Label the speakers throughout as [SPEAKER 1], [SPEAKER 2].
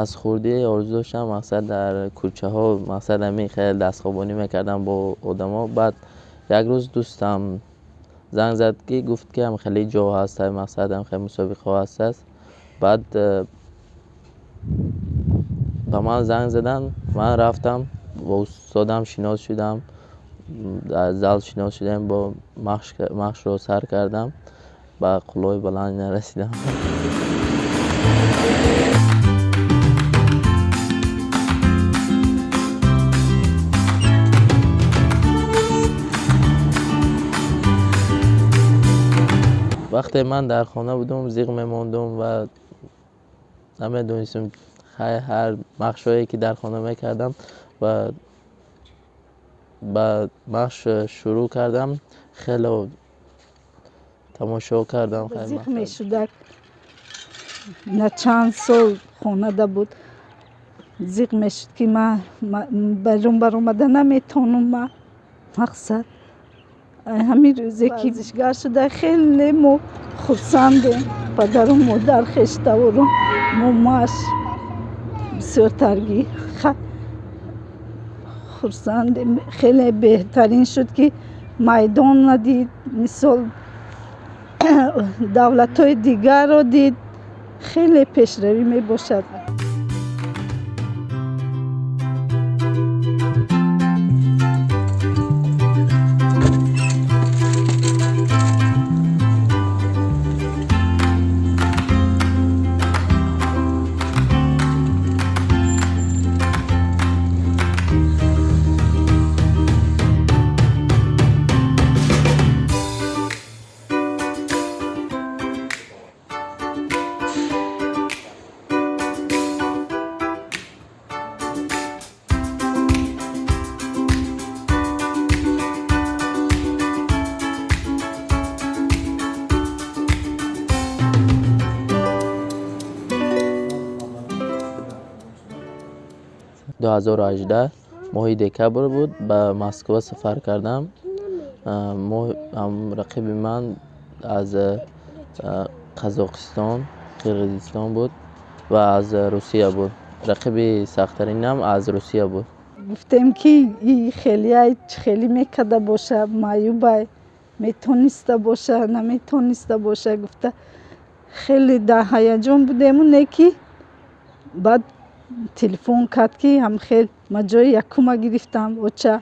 [SPEAKER 1] Аз хурдӣ орзу доштам, мақсад дар кӯчаҳо, мақсад ҳамин хеле дастхобонӣ мекардам бо одамо. Баъд як рӯз дӯстам занг зад, ки гуфт, ки ҳам хеле ҷо ҳаст, мақсад ҳам хеле мусобиқаҳо ҳастааст. Баъд ба ман занг заданд, ман рафтам, бо устодам шинос шудам, дар зал шинос шудем, бо машқро сар кардам, ба қуллаҳои баланд нарасидам. Вақте ман дар хона будум, зиқ мемондум ва намедонистам, ҳар машқҳое ки дар хона мекардам ва ба машқ шурӯъ кардам, хеле тамошо кардам.
[SPEAKER 2] Зиқ мешудак, на чанд сол хонада буд, зиқ мешуд, ки ман берун баромада наметавонам. Ма мақсад ҳамин рӯзе ки варзишгар шуда, хеле мо хурсандем, падару модар, хештавору момаш бисёртарги хурсандем. Хеле беҳтарин шуд, ки майдон надид, мисол давлатҳои дигарро дид, хеле пешравӣ мебошад.
[SPEAKER 1] 2018 моҳи декабр буд, ба Москва сафар кардам. Рақиби ман аз Қазоқистон, Қирғизистон буд ва аз Русия буд. Рақиби сахттаринам аз Русия буд.
[SPEAKER 2] Гуфтем, ки и хелияй чӣ хеле мекарда боша, маъюбай, метониста боша, наметониста боша гуфта, хеле дар ҳаяҷон будему, не ки баъд телефон кард, ки ҳамхел ман ҷои якума гирифтам, оча.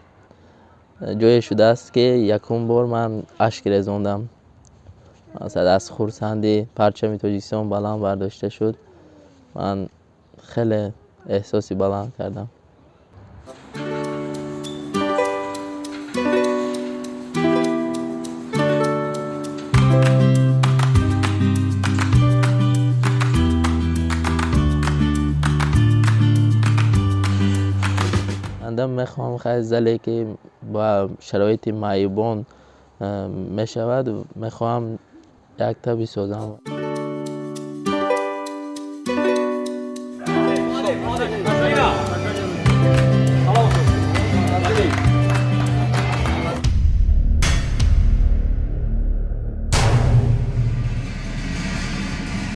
[SPEAKER 1] Ҷое шудааст, ки якум бор ман ашк резондам, масалан аз хурсандӣ парчами Тоҷикистон баланд бардошта шуд, ман хеле эҳсоси баланд кардам. Анда мехоҳам хай зале ки ба шароити маъюбон мешавад, мехоҳам якта бисозам.